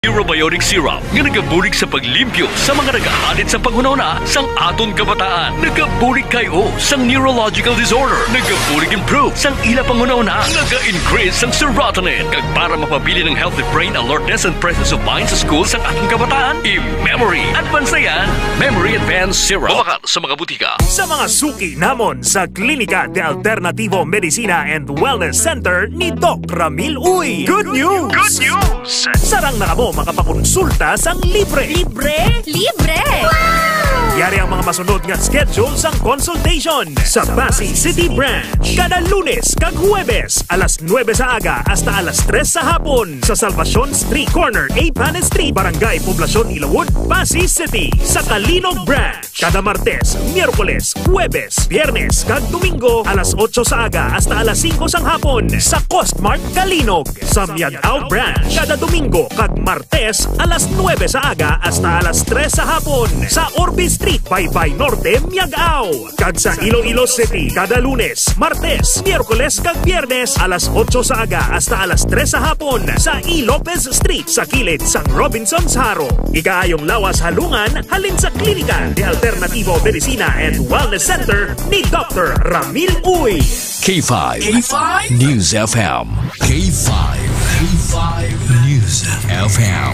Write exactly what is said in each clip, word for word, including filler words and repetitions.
Probiotic syrup nga nagabulig sa paglimpyo sa mga nagahalit sa panghunahuna sang aton kabataan. Nagabulig kay o sang neurological disorder. Nagabulig improve sang ila panghunahuna. Naga-increase sang serotonin. Kag para mapabilin ang healthy brain alertness and presence of mind sa school sang aton kabataan, i-memory advance na yan. Memory Advance Syrup. Mabakal sa mga butika. Sa mga suki namon sa Klinika de Alternativo Medicina and Wellness Center ni Doc Ramil Uy. Good news! Good news! Sarang na kamo makapakonsulta sang libre. Libre? Libre! Wow! Yari ang mga masunod nga schedule sang consultation sa Passi City Branch. Kada Lunes kag Huwebes, alas nuebe sa aga hasta alas tres sa hapon, sa Salvacion Street, corner Eighth Street, Barangay Poblacion, Ilawod, Passi City, sa Calinog Branch. Kada Martes, Miyerkules, Huwebes, Biyernes, kag Domingo, alas otso sa aga hasta alas singko sang hapon, sa Costmart Calinog. Sa Miag-ao Branch, kada Domingo kag Martes, alas nuebe sa aga hasta alas tres sa hapon, sa Orbe Street, Baybay Norte, Miag-ao. Kag sa Iloilo City, kada Lunes, Martes, Miyerkules, kag Biyernes, alas otso sa aga hasta alas tres sa hapon, sa E. Lopez Street, sa kilid sang Robinsons Jaro. Ikaayong lawas halungan halin sa Klinika de Alternativo Medicina and Wellness Center ni Doctor Ramil Uy. K five K five News F M. K five, K five News F M.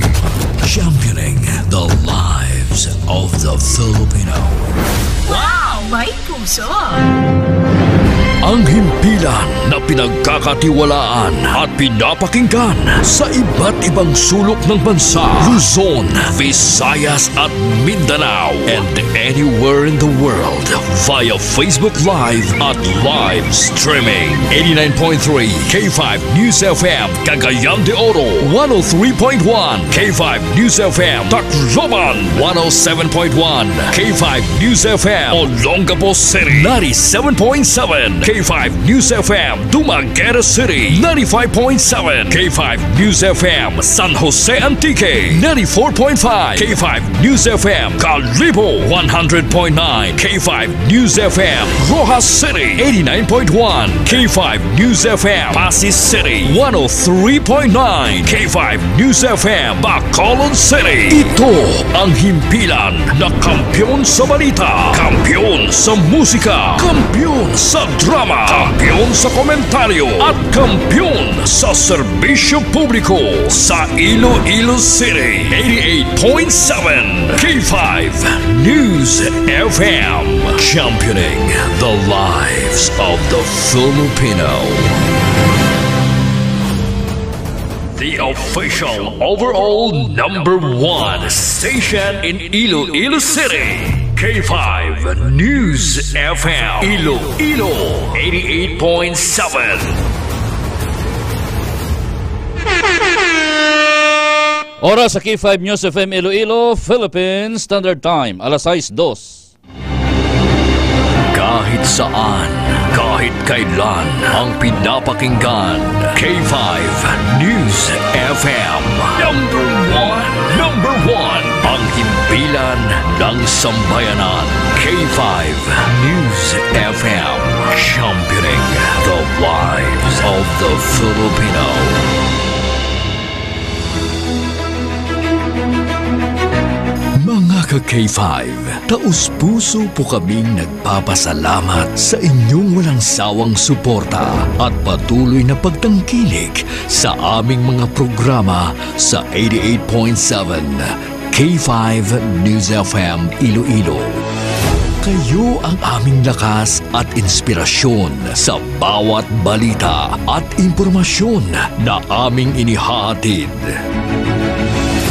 Championing the lives of the Filipino. Wow! May puso! Ang himpilan na pinagkakatiwalaan at pinapakinggan sa iba't ibang sulok ng bansa, Luzon, Visayas at Mindanao, and anywhere in the world via Facebook Live at live streaming. Eighty-nine point three K five News F M, Cagayan de Oro, one oh three point one K five News F M, Tacloban, one oh seven point one K five News F M, Olongapo City, ninety-seven point seven K five News F M, Dumaguete City, ninety-five point seven K five News F M, San Jose Antique, ninety-four point five K five News F M, Kalibo, one hundred point nine K five News F M, Roxas City, eighty-nine point one K five News F M, Passi City, one oh three point nine K five News F M, Bacolod City. Ito ang himpilan na kampiyon sa balita, kampiyon sa musika, kampiyon sa drama, kampiyon sa komentaryo, at kampiyon sa serbisyo publiko sa Iloilo City. Eighty-eight point seven K five News F M, championing the lives of the Filipino. The official overall number one station in Iloilo City, K five News F M, Iloilo, eighty-eight point seven. Oras sa K five News F M Iloilo, Philippine Standard Time, alas sais dos. Kahit saan, kahit kailan, ang pinapakinggan, K five News F M. Number one, number one, ang himpilan ng sambayanan, K five News F M, championing the lives of the Filipino. Mga ka-K five, taus-puso po kaming nagpapasalamat sa inyong walang sawang suporta at patuloy na pagtangkilik sa aming mga programa sa eighty-eight point seven K five News F M Iloilo. Kayo ang aming lakas at inspirasyon sa bawat balita at impormasyon na aming inihahatid.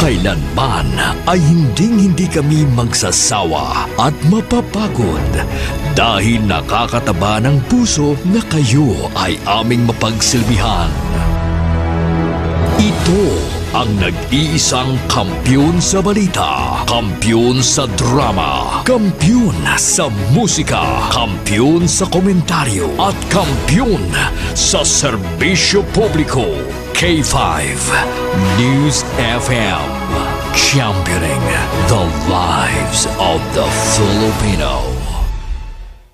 Kailanman ay hinding-hindi kami magsasawa at mapapagod dahil nakakataba ng puso na kayo ay aming mapagsilbihan. Ito ang nag-iisang kampiyon sa balita, kampiyon sa drama, kampiyon sa musika, kampiyon sa komentaryo, at kampiyon sa serbisyo publiko. K five News F M, championing the lives of the Filipino.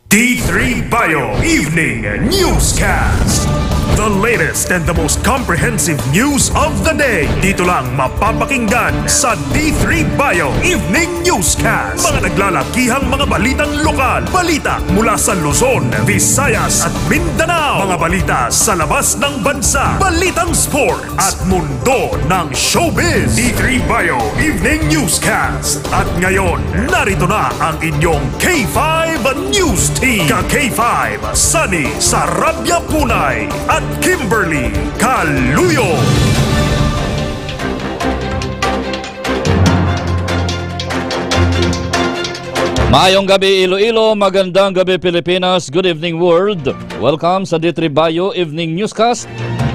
D three Bio Evening Newscast. The latest and the most comprehensive news of the day. Dito lang mapapakinggan sa D three Bio Evening Newscast. Mga naglalakihang mga balitang lokal, balita mula sa Luzon, Visayas at Mindanao, mga balita sa labas ng bansa, balitang sport at mundo ng showbiz. D three Bio Evening Newscast. At ngayon, narito na ang inyong K five News Team. Ka K five, Sunny Sarabia Punay at Kimberly Caluyo. Maayong gabi, Iloilo. Magandang gabi, Pilipinas. Good evening, world. Welcome sa D three Bio Evening Newscast.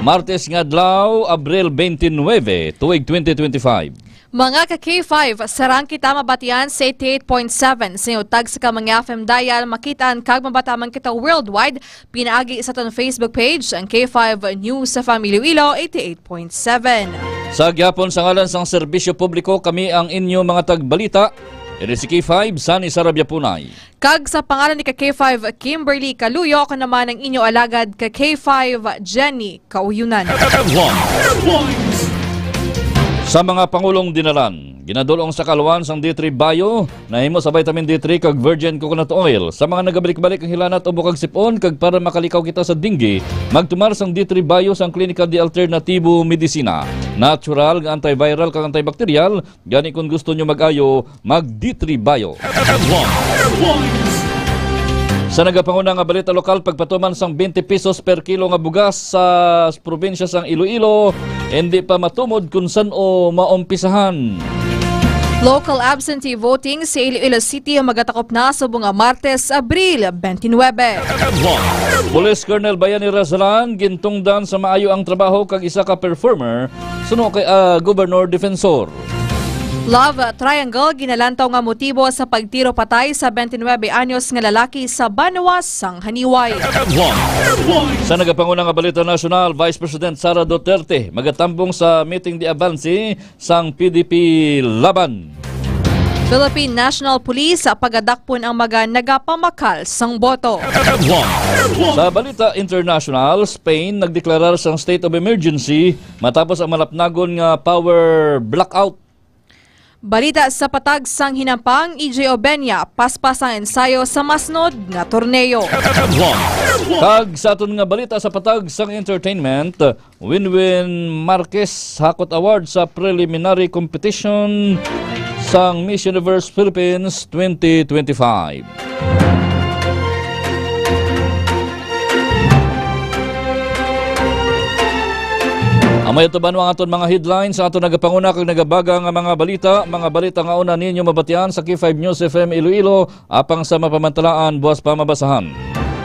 Martes nga adlaw, Abril twenty-nine, tuig twenty twenty-five. Mga ka K five, sarang kita mabatian sa eighty-eight point seven sa inyong tagsa ka mga F M dial, makitaan kag mabatian man kita worldwide pinaagi sa aton Facebook page, ang K five News F M Iloilo eighty-eight point seven. Sa gihapon, sa ngalan sang serbisyo publiko, kami ang inyo mga tagbalita. Ini si K five, Sunny Sarabia Punay. Kag sa pangalan ni ka K five Kimberly Caluyo, ako naman ang inyo alagad ka K five Jenny Kauyunan. Sa mga pangulong dinalan, ginadulong sa kaluan sang D three Bio, nahimo sa vitamin D three kag virgin coconut oil. Sa mga nagabalik-balik ang hilanat o bukag sipon, kag para makalikaw kita sa dengue, magtumar sang D three Bio sang Klinika de Alternativo Medicina. Natural nga antiviral kag antibacterial, gani kung gusto nyo mag-ayo, mag D three Bio. Sa nagapanguna nga balita lokal, pagpatuman sang twenty pesos per kilo nga bugas sa probinsya sang Iloilo, hindi pa matumod kung san-o maumpisahan. Local absentee voting sa Iloilo City magatakop na subong nga Martes, Abril twenty-nine. Police Colonel Bayani Razalan gintungdan sa maayo ang trabaho kag isa ka performer suno kay, ah, Gobernador Defensor. Love triangle ginalantaw nga motibo sa pagtiro patay sa twenty-nine anyos nga lalaki sa banwa sang Janiuay. Sa nagapanguna nga balita nasyonal, Vice President Sara Duterte magatambong sa meeting de avance sang P D P Laban. Philippine National Police pagadakpon ang mga nagapamakal sang boto. Sa balita international, Spain nagdeklarar sang state of emergency matapos ang malapnagon nga power blackout. Balita sa patag sang hinampang, E J Obenia, paspas ang ensayo sa masnod nga torneo. Kag sa aton nga balita sa patag sang entertainment, Winwin Marquez hakot award sa preliminary competition sang Miss Universe Philippines twenty twenty-five. Amay atuban ang aton mga headlines sa aton nagapanguna kag nagabaga nga mga balita, mga balita nga una ninyo mabatian sa K five News F M Iloilo, apang sa mapamantalaan, buas pa mabasahan.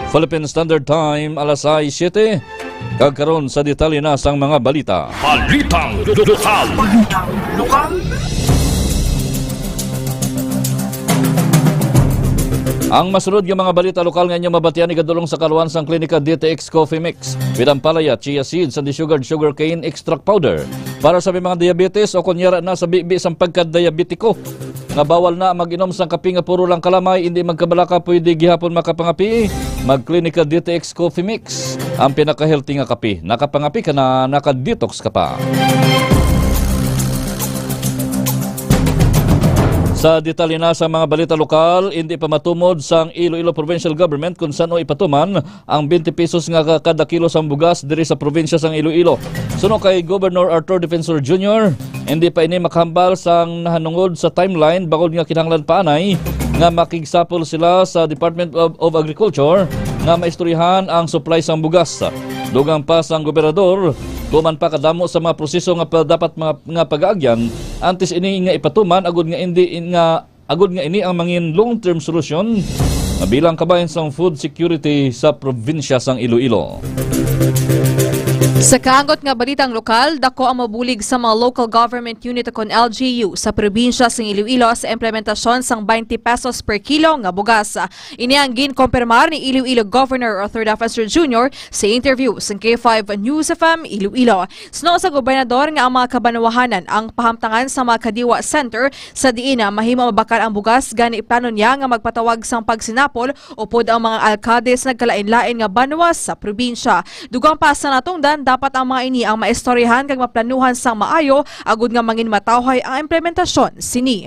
Philippine Standard Time, alas sais siete, kag karon sa detalye na sang mga balita. Balitang lokal. Balitang lokal. Ang masunod nga mga balita lokal nga inyo mabatian igadulong sa kaluan sang Klinika D T X Coffee Mix with ampalaya, chia seeds, and the sugared sugarcane extract powder. Para sa may mga diabetes o kunyara na sa bibi sang pagka-diabetiko, nga bawal na mag-inom sang kape nga puro lang kalamay, indi magkabalaka, pwede gihapon makapangape. Mag-Klinika D T X Coffee Mix, ang pinaka-healthy nga kape. Nakapangape ka na, naka-detox ka pa. Sa detalye na sa mga balita lokal, indi pa matumod sang Iloilo Provincial Government kung san-o ipatuman ang twenty pesos nga ka-, kada kilo sang bugas diri sa probinsya sang Iloilo. Suno kay Governor Arthur Defensor Junior, hindi pa ini makahambal sang nahanungod sa timeline, bangod nga kinahanglan pa anay nga makigsapol sila sa Department of, of Agriculture nga maistoryahan ang supply sang bugas. Dugang pa sang gobernador, tuman pa kadamo sa mga proseso nga pa, dapat mga, nga pagaagyan antes ini nga ipatuman, agud nga indi in-, nga agud nga ini ang mangin long-term solusyon nga bilang kabahin sang food security sa probinsya sang Iloilo. Sa kaanggot nga balitang lokal, dako ang mabulig sa mga local government unit o kon L G U sa probinsya sang Iloilo sa implementasyon sang twenty pesos per kilo nga bugas. Ini ang ginkompirmar ni Iloilo Governor Arthur Defensor Junior sa interview sang K five News F M Iloilo. Suno sa gobernador nga ang mga kabanwahanan ang pahamtangan sa mga kadiwa center sa diin na mahimo mabakal ang bugas, gani plano niya nga magpatawag sang pagsinapol upod ang mga alkalde sa nagkalain-lain nga banwa sa probinsya. Dugang pa sa natungdan, dapat ang mga ini ang maistoryahan kag maplanuhan sang maayo agud nga mangin matawhay ang implementasyon sini.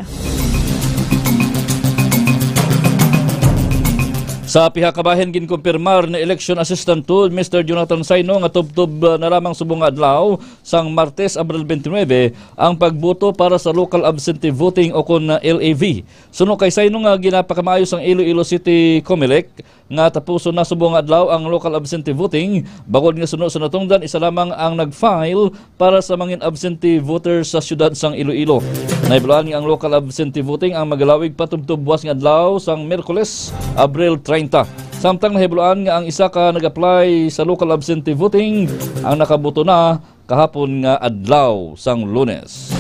Sa pihak kabahin, ginkumpirmar ni Election Assistant two Mister Jonathan Saino nga tubtob, uh, na lamang subong nga adlaw sang Martes, Abril twenty-nine, ang pagboto para sa local absentee voting o kon, uh, L A V. Suno kay Saino nga ginapakamaayo sang Iloilo City Comelec nga tapuson na subong nga adlaw ang local absentee voting, bangod nga suno sa natungdan, isa lamang ang nag-file para sa mangin absentee voter sa siyudad sang Iloilo. Nahibaluan nga ang local absentee voting ang magalawig patubtob buwas nga adlaw sang Miyerkules, Abril treinta. Samtang nahibaluan nga ang isa ka nag-apply sa local absentee voting ang nakaboto na kahapon nga adlaw sang Lunes.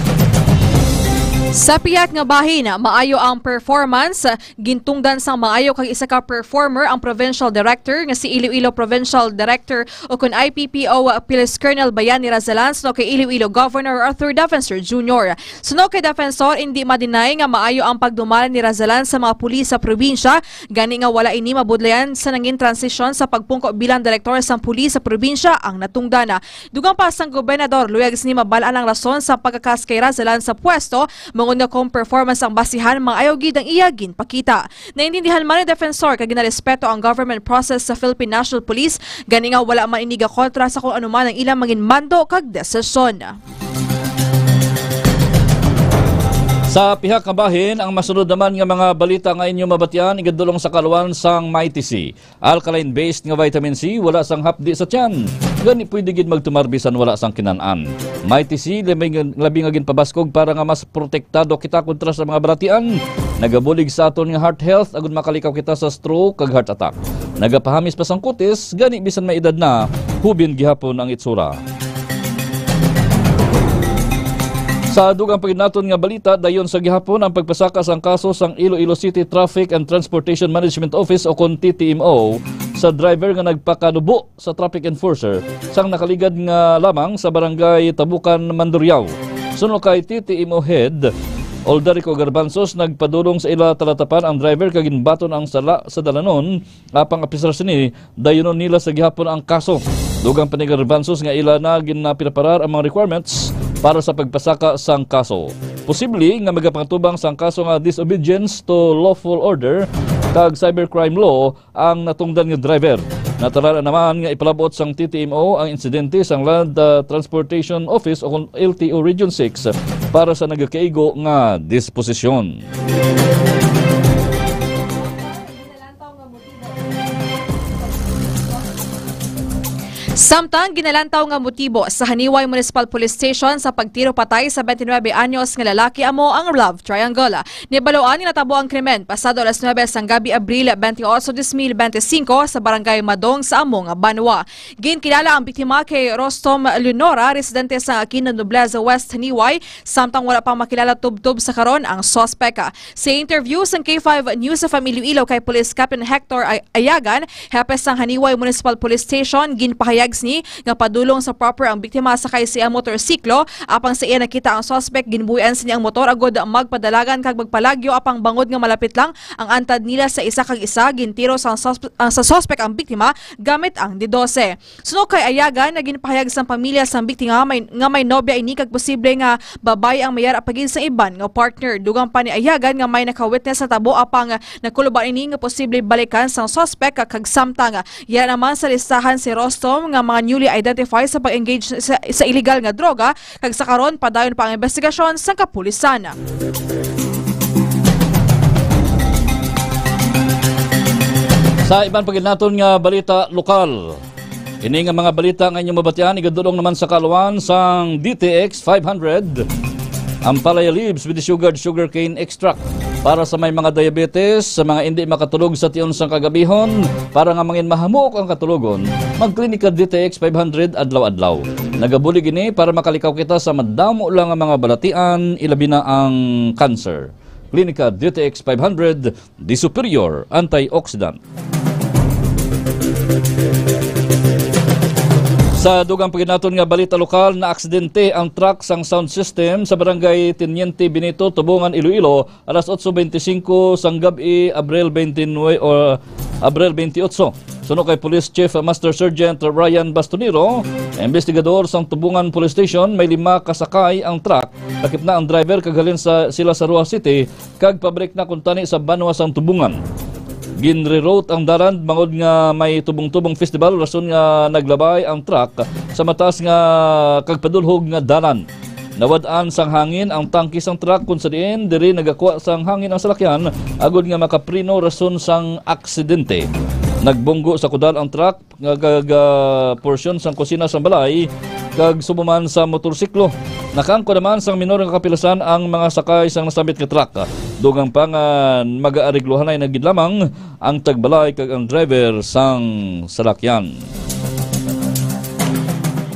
Sa pihak nga bahin, maayo ang performance. Gintungdan sang maayo kag isa ka performer ang provincial director nga si Iloilo Provincial Director o kon I P P O Police Colonel Bayani Razalan suno kay Iloilo Governor Arthur Defensor Junior. Suno kay Defensor, indi ma-deny nga maayo ang pagdumala ni Razalan sa mga pulis sa probinsya, gani nga wala ini mabudlayan sa nangin transisyon sa pagpungko bilang direktor sang pulis sa probinsya ang natungdan. Dugang pa sang gobernador, luyag sini mabal-an ang rason sa pagkakas kay Razalan sa pwesto, bangod nga kon performance ang basihan, maayo gid ang iya ginpakita. Naintindihan man ni Defensor kag ginarespeto ang government process sa Philippine National Police, gani nga wala man ini gakontra sa kung ano man ang ilang mangin mando kag desisyon. Sa pihak nga bahin, ang masunod naman nga mga balita nga inyo mabatian igadulong sa kaluan sang Mighty C. Alkaline-based nga vitamin C, wala sang hapdi sa tiyan. Gani, pwede gid magtumar bisan wala sang kinan-an. Mighty C, labi nga, labi nga ginpabaskog para nga mas protektado kita kontra sa mga balatian. Nagabulig sa aton nga heart health agud makalikaw kita sa stroke kag heart attack. Nagapahamis pa sang kutis, gani bisan may edad na, hubin gihapon ang itsura. Sa dugang pa gid naton nga balita, dayon sa gihapon ang pagpasaka sang kaso sang Iloilo City Traffic and Transportation Management Office o kon T T M O sa driver nga nagpakanubo sa traffic enforcer sang nakaligad nga lamang sa barangay Tabukan, Mandurriao. Suno kay T T M O Head Oldarico Garbanzos, nagpadulong sa ila talatapan ang driver kag ginbaton ang sala sa dalanon. Apang apisar sini, dayunon nila sa gihapon ang kaso. Dugang pa ni Garbanzos nga ila na ginapreparar ang mga requirements para sa pagpasaka sang kaso. Posible nga magapangtubang sang kaso nga disobedience to lawful order kag cybercrime law ang natungdan nga driver. Nataran naman nga ipalabot sang T T M O ang insidente sang Land, ah, Transportation Office o kon L T O Region six para sa nagakaigo nga disposisyon. Samtang ginalantaw nga motibo sa Janiuay Municipal Police Station sa pagtiro patay sa twenty-nine anyos nga lalaki amo ang love triangle. Nahibaluan nga natabo ang krimen pasado alas nuebe sang gabi, Abril twenty-eight, dos mil bente singko, sa Barangay Madong sa amo nga banwa. Ginkilala ang biktima kay Rostom Leonora, residente sa Aquino Nobleza West, Janiuay, samtang wala pa makilala tubtob sa karon ang suspek. Sa interview sang K five News F M Iloilo kay Police Captain Hector Ay-, Ayagan, hepe sang Janiuay Municipal Police Station, ginpahayag sini nga padulong sa proper ang biktima sakay sa iya motorsiklo. Apang sa iya nakita ang suspek, ginbuhian sini ang motor agud magpadalagan kag magpalagyo, apang bangod nga malapit lang ang antad nila sa isa kag isa, gintiro sang susp-, ang, sa suspek ang biktima gamit ang D dose. Suno kay Ayagan, nga ginpahayag sang pamilya sang biktima may, nga may nobya ini kag posible nga babayi ang mayara pa gid sa iban nga partner. Dugang pa ni Ayagan nga may naka-witness sa tabo, apang nagkuluban ini nga posible balikan sang suspek kag samtang yara naman sa listahan si Rostom nga mga newly identified sa pag-engage sa, sa illegal nga droga, kag sa karon padayon pa ang investigasyon sang kapulisan. Sa iban pa gid naton nga balita lokal, ini nga mga balita nga inyong mabatian igadulong naman sa kaluan sang D T X five hundred, Ampalaya leaves with sugared sugarcane extract. Para sa may mga diabetes, sa mga indi makatulog sa tion sang kagabihon, para nga mangin mahamok ang katulogon, mag-Klinika D T X five hundred adlaw-adlaw. Nagabulig ini para makalikaw kita sa madamo lang nga mga balatian, ilabi na ang cancer. Klinika D T X five hundred, the superior antioxidant. Sa dugang pa gid naton nga balita lokal, naaksidente ang truck sang sound system sa barangay Teniente Benito, Tubungan, Iloilo, alas otso bente singko sang gab-i, Abril twenty-nine o Abril twenty-eight. Suno kay Police Chief Master Sergeant Ryan Bastonero, investigador sang Tubungan Police Station, may lima ka sakay ang truck. Takip na ang driver kag halin sa, sila sa Roxas City kag pabalik na kuntani sa banwa sang Tubungan. Ginreroute ang dalan bangod nga may Tubong-Tubong Festival, rason nga naglabay ang truck sa mataas nga kag padulhog nga dalan. Nawad-an sang hangin ang tangke sang truck, kung sa diin diri nagakuha sang hangin ang salakyan agod nga makapreno, rason sang aksidente. Nagbunggo sa kudal ang truck nga kag, ah, porsyon sang kusina sang balay kag subo man sa motorsiklo. Nakaangkon naman sang minor nga kapilasan ang mga sakay sang nasambit nga truck. Dugang pa nga mag-aariglohanay na gid lamang ang tagbalay kag ang driver sang salakyan.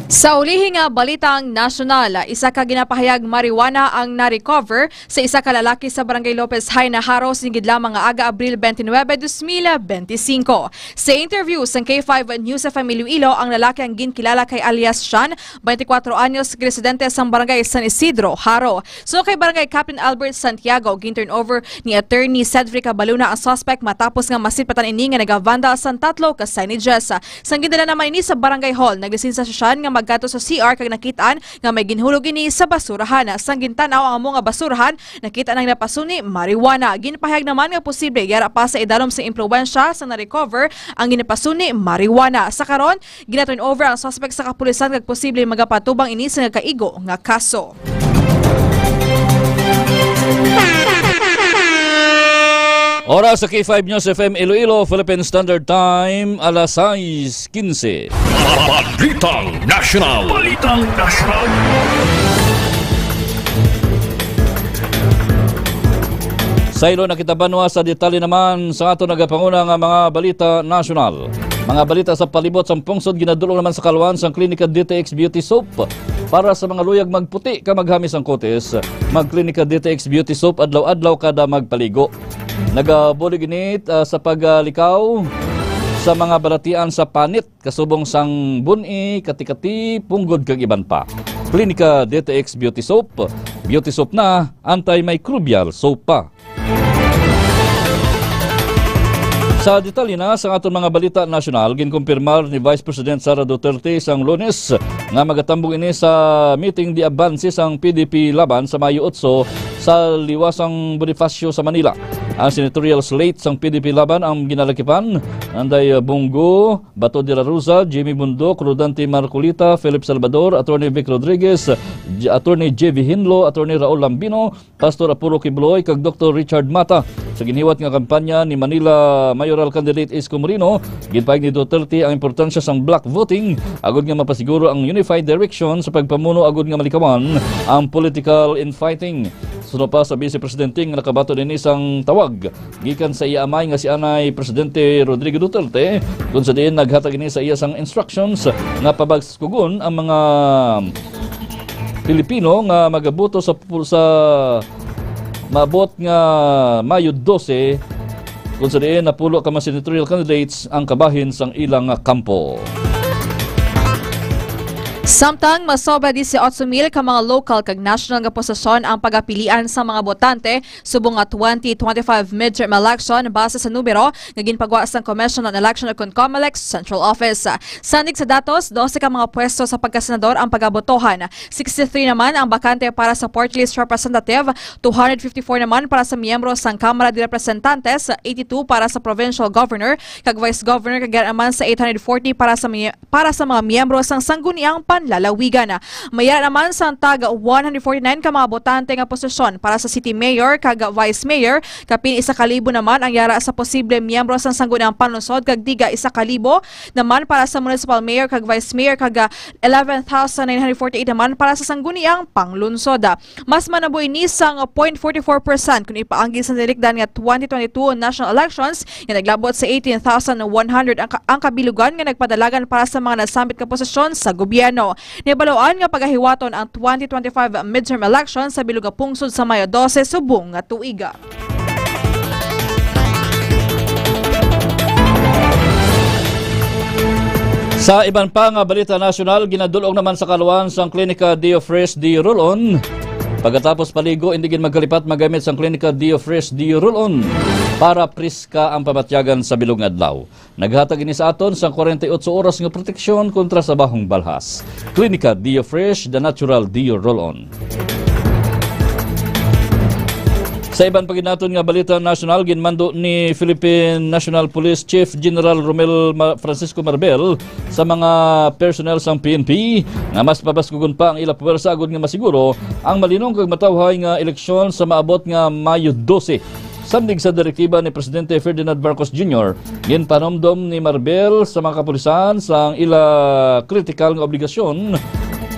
Sa ulihi nga balitang nasyonal, isa ka ginapahayag marijuana ang na-recover sa isa ka lalaki sa Barangay Lopez Jaena, Jaro, sini gid lamang nga aga, Abril twenty-nine, dos mil benti singko. Sa interview sang K five News F M Iloilo, ang lalaki ang ginkilala kay alias Sean, twenty-kwatro anyos, residente sang Barangay San Isidro, Jaro. Suno kay Barangay Captain Albert Santiago, gin-turnover ni Attorney Cedric Cabaluna ang suspect matapos nga masipatan ini nga nagavandal sang tatlo ka signages. Sang gindala naman ini sa Barangay Hall, naglisensya si Sean nga magkadto sa C R kag nakit-an nga may ginhulog ini sa basurahan. Sang gintan-aw ang amo nga basurahan, nakita nang napasuni marijuana. Ginpahayag naman nga posible yara pa sa idalom sa impluwensya sa na-recover ang ginapasuni marijuana. Sa karon, gina-turn over ang suspect sa kapulisan kag posible magapatubang ini sa nagakaigo nga kaso. Oras sa K five News F M Iloilo, Philippine Standard Time, alas sais quince. Balitang National. Balitang National. Saylo na kita, banwa, sa detalye naman sa aton nagapanguna nga mga balita nasyonal. Mga balita sa palibot sang pungsod, ginadul-ong naman sa kaluan sang Klinika D T X Beauty Soap para sa mga luyag magputi ka maghamis ang kutis. Mag-Klinika D T X Beauty Soap adlaw-adlaw kada magpaligo. Nagabulig ini, ah, sa paglikaw sa mga balatian sa panit, kasubong sang bun-i, kati-kati, punggod kag iban pa. Klinika D T X Beauty Soap, beauty soap na, antimicrobial soap pa. Sa detalye na sa aton mga balita nasyonal, ginkumpirmar ni Vice President Sara Duterte sang Lunes nga magatambong ini sa meeting de avance sang P D P Laban sa Mayo otso sa Liwasang Bonifacio sa Manila. Ang senatorial slate sang P D P Laban ang ginalakipan, Nanday Bong Go, Bato de la Rosa, Jimmy Bundok, Rodante Marcolita, Philip Salvador, Attorney Vic Rodriguez, J-, Attorney J V Hinlo, Attorney Raul Lambino, Pastor Apuro Quibloy, kag Doktor Richard Mata. Sa ginhiwat nga kampanya ni Manila Mayoral Candidate Isko Moreno, ginpahayag ni Duterte ang importansya sang block voting agud nga mapasiguro ang unified direction sa pagpamuno agud nga malikawan ang political infighting. Suno pa sa Vice Presidente nga nakabaton ini sang tawag gikan sa iya amay nga si Anay Presidente Rodrigo Duterte, kung sa diin naghatag ini sa iya sang instructions nga pabaskugon ang mga Pilipino nga magaboto sa pu-, sa maabot nga Mayo dose, kung sa diin napulo ka mga senatorial candidates ang kabahin sang ilang kampo. Samtang masobra disiotso mil ka mga local kag national nga posisyon ang pagapilian sa mga botante subong nga twenty twenty-five midterm election, base sa numero nga ginpagwa sang Commission on Election o kon COMELEC Central Office. Sandig sa datos, dose ka mga pwesto sa pagkasenador ang pagabotohan. Sixty-three naman ang bakante para sa Party List Representative, two hundred fifty-four naman para sa miyembro sang Kamara de Representantes, eighty-two para sa Provincial Governor kag Vice Governor, kag naman sa eight hundred forty para sa mi-, para sa mga miyembro sang Sangguniang lalawigan. May yara naman sang tag one hundred forty-nine ka mga botante nga posisyon para sa city mayor kag vice mayor, kapin isa ka libo naman ang yara sa posible miyembro sang Sangguniang Panlungsod kag tiga isa ka libo naman para sa municipal mayor kag vice mayor kag eleven thousand nine hundred forty-eight naman para sa Sangguniang Panglungsod. Mas manabo ini sang point forty-four percent kon ipaanggi sa nalikdan nga twenty twenty-two national elections nga naglabot sa eighteen thousand one hundred ang, ka- ang kabilugan nga nagpadalagan para sa mga nasambit nga posisyon sa gobyerno. Nibaloan nga pagahiwaton ang twenty twenty-five midterm election sa bilog nga pungsod sa Mayo dose subong nga tuiga. Sa iban pa nga balita nasyonal, ginadulong naman sa kaluan sang Klinika Diofresh D. Roll-On. Pagkatapos paligo, indi gid magkalipat magamit sang Klinika Diofresh D. Roll-On para priska ang pamatyagan sa bilog nga adlaw. Naghatag ini sa aton sang kwarenta y otso oras nga proteksyon kontra sa bahong balhas. Klinika Diofresh, the natural Dio roll-on. Sa iban pa gid naton nga balita nasyonal, ginmando ni Philippine National Police Chief General Romel Ma- Francisco Marbel sa mga personnel sang P N P nga mas pabaskugon pa ang ila puwersa agud nga masiguro ang malinong kag matawhay nga eleksyon sa maabot nga Mayo dose. Sandig sa direktiba ni Presidente Ferdinand Marcos Junior, ginpanumdom ni Marbel sa mga kapulisan sang ila kritikal nga obligasyon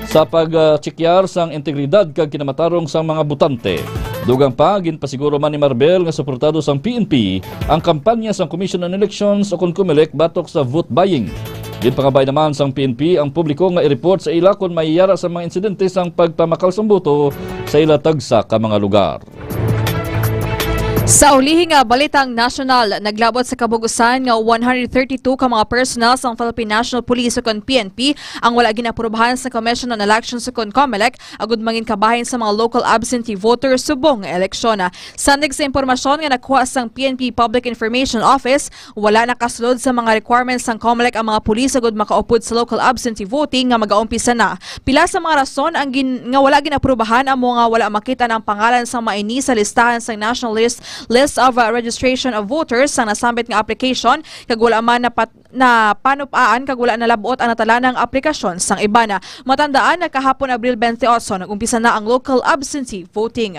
sa pagtsekyar sang integridad kag kinamatarong sang mga botante. Dugang pa, ginpasiguro man ni Marbel nga suportado sang P N P ang kampanya sang Commission on Elections o kon COMELEC batok sa vote buying. Ginpangabay naman sang P N P ang publiko nga i-report sa ila kon may yara sa mga insidente sang pagpamakal sang boto sa ila tagsa ka mga lugar. Sa ulihi nga balitang nasyonal, naglabot sa kabug-usan nga one hundred thirty-two ka mga personnel sang Philippine National Police ukon P N P ang wala ginaprobahan sa Commission on Elections ukon COMELEC agud mangin kabahin sa mga local absentee voters subong nga eleksyon. Sandig sa impormasyon nga nakuha sang P N P Public Information Office, wala nakasulod sa mga requirements sang COMELEC ang mga pulis agud makaupod sa local absentee voting nga magaumpisa na. Pila sa mga rason ang gin-, nga wala ginaprobahan amo nga wala makita ang pangalan sang mga ini sa listahan sang National List, List of, uh, Registration of Voters sang nasambit nga application kag wala man napat-, napanupaan kag wala nalab-ot ang natalanang aplikasyon sang iban. Matandaan, na kahapon, Abril twenty-eight, nag-umpisa na ang local absentee voting.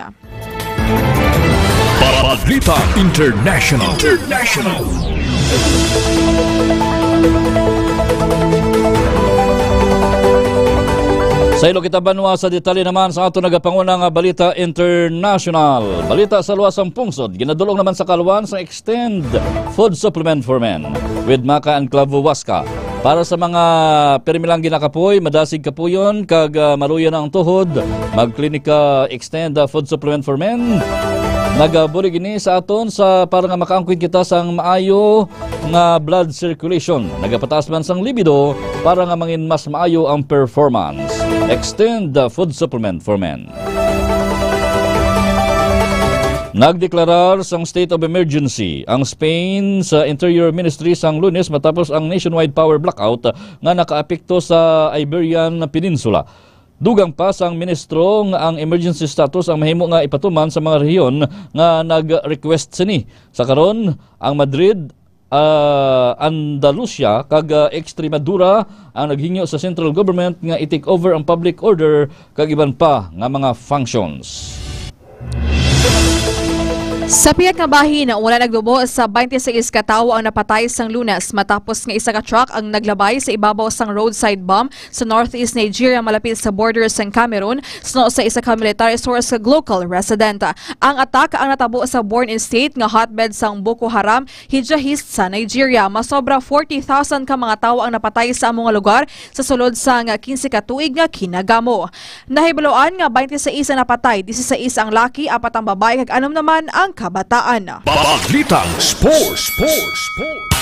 Balita International. International. Sa ilo kita banwa, sa detalye naman sa ato nagapanguna nga balita international. Balita sa luwas sang pungsod, ginadulong naman sa kaluan sa Extend Food Supplement for Men with Maca and Clavo Huasca. Para sa mga pirmi lang ginakapoy, madasig kapuyon, kag, ah, maluya na ang tuhod, mag-Klinika Extend, ah, Food Supplement for Men. Nagabulig ini sa aton sa para nga makaangkon kita sang maayo nga blood circulation. Nagapataas man sang libido para nga mangin mas maayo ang performance. Extend, ah, Food Supplement for Men. Nagdeklarar sang state of emergency ang Spain sa Interior Ministry sang Lunes matapos ang nationwide power blackout nga nakaapekto sa Iberian Peninsula. Dugang pa sang ministro nga ang emergency status ang mahimo nga ipatuman sa mga rehiyon nga nag-request sini. Sa karon, ang Madrid, ah, Andalusia, kag, ah, Extremadura ang naghingyo sa central government nga i-take over ang public order kag iban pa nga mga functions. Sa pihak nga bahin, wala nagtubo sa twenty-six ka tawo ang napatay sang Lunes matapos nga isa ka truck ang naglabay sa ibabaw sang roadside bomb sa northeast Nigeria, malapit sa border sang Cameroon, suno sa isa ka military source kag local resident. Ang attack ang natabo sa born-in state nga hotbed sang Boko Haram, Hijahist sa Nigeria. Masobra forty thousand ka mga tawo ang napatay sa amo nga lugar sa sulod sang quince ka tuig nga kinagamo. Nahibaluan nga twenty-six ang napatay, dieciséis ang laki, apat ang babayi, kag anom naman ang kabataan. Balitang Sports, Sports, Sports.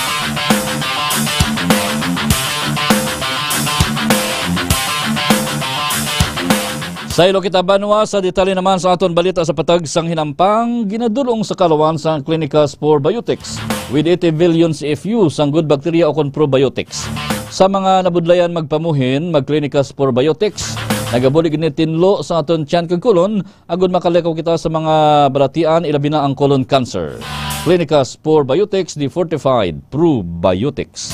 Sa ilo kita banwa, sa detalye naman sa aton balita sa patag sang hinampang, ginadulong sa kaluan sang Klinika Spore Biotics with eighty billion C F U sang good bacteria o kon probiotics. Sa mga nabudlayan magpamuhin, mag-Klinika Spore Biotics. Nagabulig ini tinlo sa aton tiyan kag kulon, agud makalikaw kita sa mga balatian, ilabi na ang colon cancer. Klinika Spore Biotics, the fortified probiotics.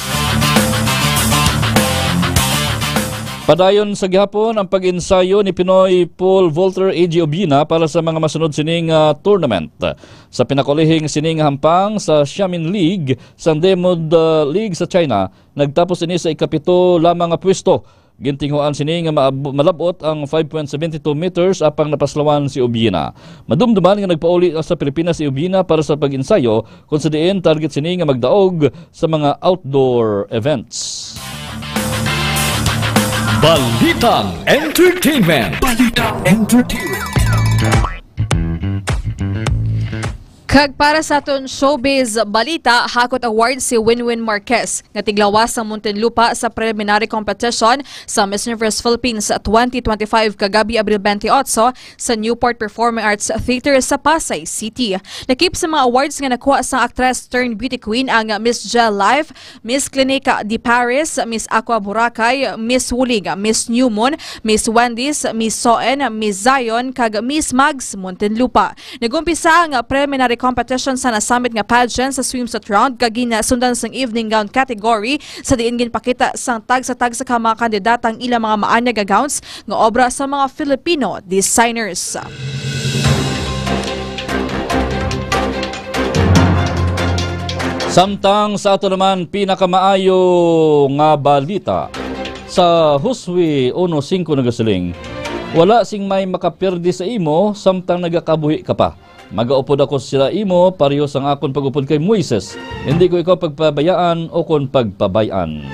Padayon sa gihapon ang pag-ensayo ni Pinoy pole vaulter A J Obiena para sa mga masunod sining, ah, tournament. Sa pinakulihing sining hampang sa Xiamen League sang Demod, ah, League sa China, nagtapos ini sa ikapito lamang nga pwesto. Gintinguhaan sini nga maab-, malab-ot ang five point seven two meters apang napaslawan si Obiena. Madumduman nga nagpauli sa Pilipinas si Obiena para sa pag-ensayo, kung sa diin target sini nga magdaog sa mga outdoor events. Balitang Entertainment. Balitang Entertainment. Kag para sa aton showbiz balita, hakot award si Winwin Marquez nga tiglawas sang Muntinlupa sa preliminary competition sa Miss Universe Philippines twenty twenty-five kagabi, Abril twenty-eight, sa Newport Performing Arts Theater sa Pasay City. Lakip sa mga awards nga nakuha sang actress turned beauty queen ang Miss Gel Life, Miss Clinic de Paris, Miss Aqua Boracay, Miss Wuling, Miss New Moon, Miss Wendy's, Miss Soen, Miss Zion, kag Miss Mags Muntinlupa. Nag-umpisa ang preliminary competition sa nasamit nga pageant sa swimsuit round, kag ginasundan sang evening gown category, sa diin ginpakita sang tagsa-tagsa ka mga kandidata ang ilang mga maanyag nga gowns nga obra sa mga Filipino designers. Samtang sa ato naman pinakamaayo nga balita, sa Josue uno cinco nagasiling, "Wala sing may makaperde sa imo samtang nagakabuhi ka pa. Magaupod ako sa imo, pareho sang akon pag-upod kay Moises. Hindi ko ikaw pagpabayaan o kon pagpabay-an."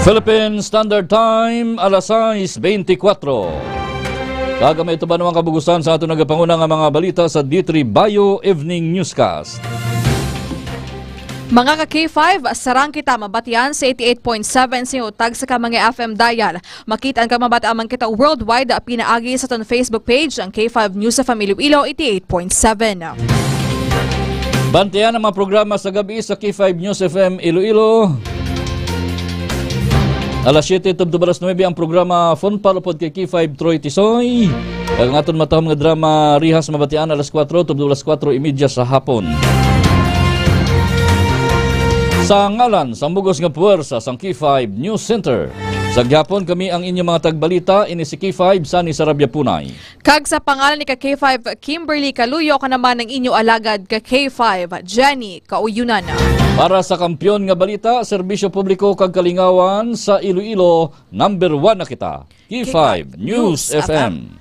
Philippine Standard Time, alas sais beintikwatro. Kag may ito ba namang kabugusan sa ato nagapanguna nga mga balita sa D three Bio Evening Newscast? Mga ka K five, sarang kita mabatian sa eighty-eight point seven sa inyong tagsa ka mga F M dial. Makita ang kamabatian man kita worldwide pinaagi sa aton Facebook page, ang K five News F M Iloilo eighty-eight point seven. Bantayan ang mga programa sa gabi sa K five News F M Iloilo. Alas siyete tubtob alas nuebe ang programa Fun Pal upod kay K five Troy Tisoy. Kag ang aton matahom nga drama Rihas mabatian alas kuwatro tubtob alas kuwatro imedya sa hapon. Sa ngalan sang bug-os nga puwersa sang K five News Center, sa gihapon kami ang inyong mga tagbalita, ini si K five Sunny Sarabia Punay. Kag sa pangalan ni ka K five Kimberly Kaluyo, ako naman ang inyo alagad ka K five Jenny Kauyunan. Para sa Kampiyon nga Balita, Serbisyo Publiko kag Kalingawan sa Iloilo, number one na kita. K five News F M.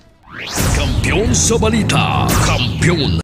Kampiyon sa balita, kampiyon